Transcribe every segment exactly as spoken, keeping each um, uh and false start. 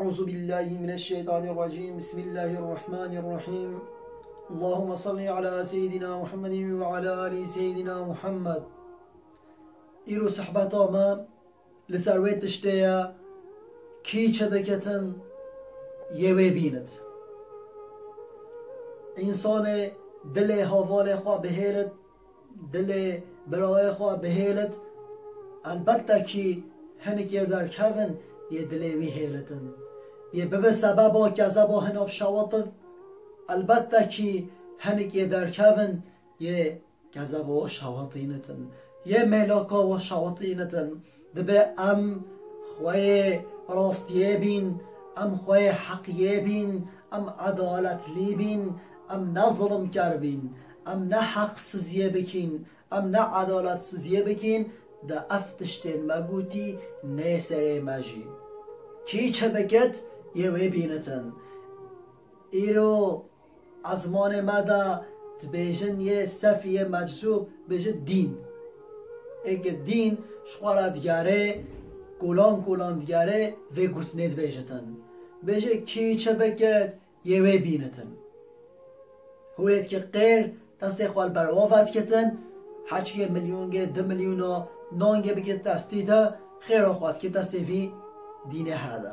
أعوذ بالله من الشيطان الرجيم. بسم الله الرحمن الرحيم. اللهم صل على سيدنا محمد وعلى آل سيدنا محمد. Îro sohbeta me li ser wê tiştê ye, kî çi biketin, yê wê bînit. Însanê dilê hevalê xwe bihêlit, dilê birayê xwe bihêlit, elbette kî hinek yê derkevin yê dilê wî hêlitin. Yê bibe sebeba kezeba hinek şewatin, elbette kî hinek yê derkevin yê kezeba we şewatînitin, yê mêlaka we şewatînitin. Dibe em xweyê rastiyê bîn, em xweyê heqiyê bîn, em edaletlî bîn, em ne zilimker bîn, em ne heqsiziyê bikîn, em ne edaletsiziyê bikîn, de ev tiştên me gotî nê serê me jî. Kî çi bikit, yê wê bînitin. Îro ezmanê me de dibêjin yê sefî, yê meczûb, bêje dîn. Êke dîn ji xwe re digere, kolan kolan digere, vê gotinê dibêjitin. Bêje kî çi bikit, yê wê bînitin. Hûrêtkî qêr destê xwe li ber ava dikitin, heçiyê milyongê, du milyona nangê bikit destî de, xêra xwe dikit destê vî dînê hede.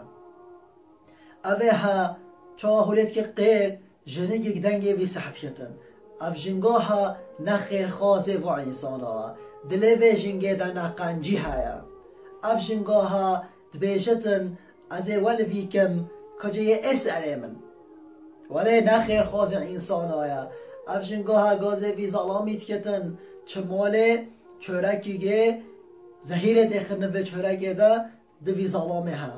Ev ê he, çawa hûrêtkî qêr jinikek dengê vî seh diketin. Ev jingaha ne xêrxwazê va însana ye. Dilê vê jingê de ne qencî heye. Ev jingaha dibêjitin, ez ê we li vî kim, kocê yê ê serê min. Welê ne xêrxwazê însana ye. Ev jingaha gazê vî zalamî diketin, çi malê çorekî gê zehîrê têxin vê çorekê de, di vî zalamê he.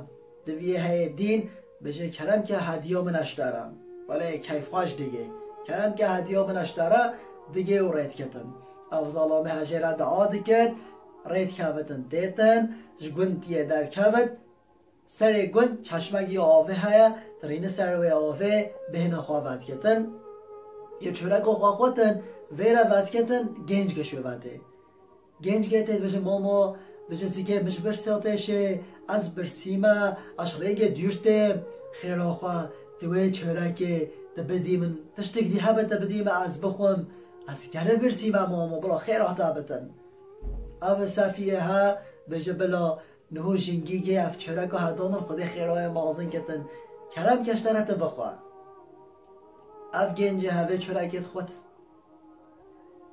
Di vî heye dîn, bêje kerem ke hediya min eştera. Welê keyfxweş digê. Kerem ke hediya min eştera, digê û rê diketin. Ev zalamê he jê re dua dikir, rê dikevitin têtin, ji gund tiyê derkevit, serê gund çeşmekî avê heye, dirîni ser wê avê, bêhna xwe vediketin. Yê çoreka xwe xutin, vê re vediketin, genc ge şovetê. Genc ge tê dibêje, mama, dibêje, zikê min ji birsa têşê, ez birsîme, ez ji rêgê dûr têm. Xêra xwe, tu wê çorekê, tu bidî min, tiştek dî hebe tu bidî min, ez bixwim. Ez gelê birsîme, mama, bila xêra te bitin. Ev sefiyê he, bêje, bila niho jingî gê ev çoreka heta min, Xwedê xêra wê mezin ketin. Kerem ke ji te re tu bixwe. Ev gencê he vê çorekê dixwit.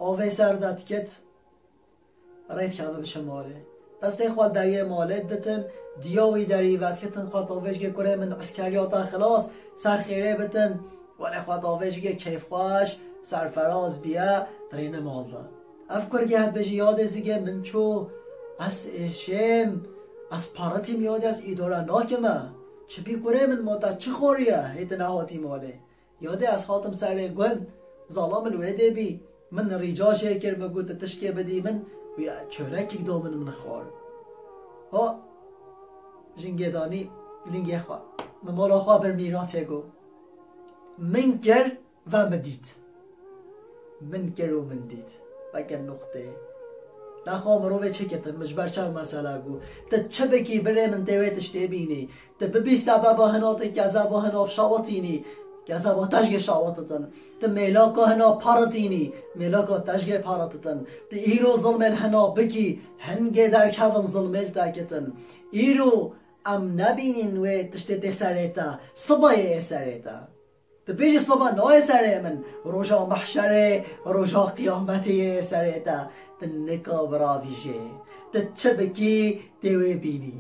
Avê ser de diket, rê dikeve biçe malê. Destê xwe deriyê malê ditin, diya wî derî vediketin, xwe tavêj gê kurê min, eskeriya te xilas, ser xêrê bitin. Welê xwe tavêj gê keyfxweş, serferaz biye, dirêne mal de. Ev kurgê he dibêje, yadê zikê min çû, ez êşêm, ez paritîm yadê, ez îdare nakime. Çi bî kurê min, ma te çi xwariye, hê tu nehatî malê? Yadê ez hatim serê gund, zalam li wê dê bî. Min rîca jê kir, min got, tu tişkê bidî min, wî çorekek da min, min xwar. Ha, jingê danî lingê xwe, min mala xwe bir mîratê got. Min kir ve min dît. Min kir û min dît. Veke nuqtê. Lexwa mirovê çi ketin, min ji ber çav mesela got. Tu çi bikî birê min tê wê tiştê bînî. Tu bibî sebeba hina, tu kezeba hina şawitînî. Kezeba te ji gê şawititin. Tu mêlaka hina paritînî. Mêlaka te ji gê parititin. Tu îro zilmê li hina bikî. Hingê derkevin zilmê li te ketin. Îro em nebînîn wê tiştê tê serê te. Sibayê yê serê te. Tu bêjî siba nayê serê min, roja mehşerê, roja qiyametê yê serê te. Tu nika biravîjê. Tu çi bikî, tê wê bînî.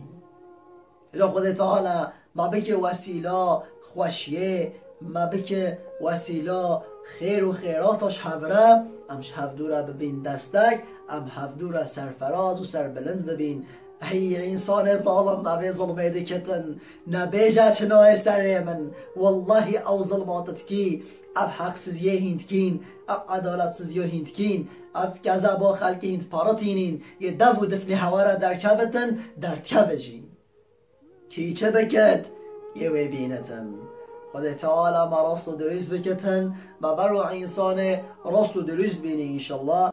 Îca Xwedê Teala me bike wesîla xweşiyê, me bike wesîla xêr û xêrata ji hev re, em ji hevdû re bibîn destek, em hevdû re serferaz û serbilind bibîn. Ey însanê zalim, me vê zilmê diketin. Nebêje çi nayê serê min. Wellahî ew zilma tu dikî, ev heqsiziyê hîn dikîn, ev edaletsiziyê hîn dikîn, ev kezeba xelkê hîn diparitînîn, yê dev û difnê hewa re derkevitin, derdkeve jî. Kî çi biket, yê wê bînitin. Xwedê Teala me rast û dirûst bikitin, me ber û însanê rast û dirûst bînî înşallah.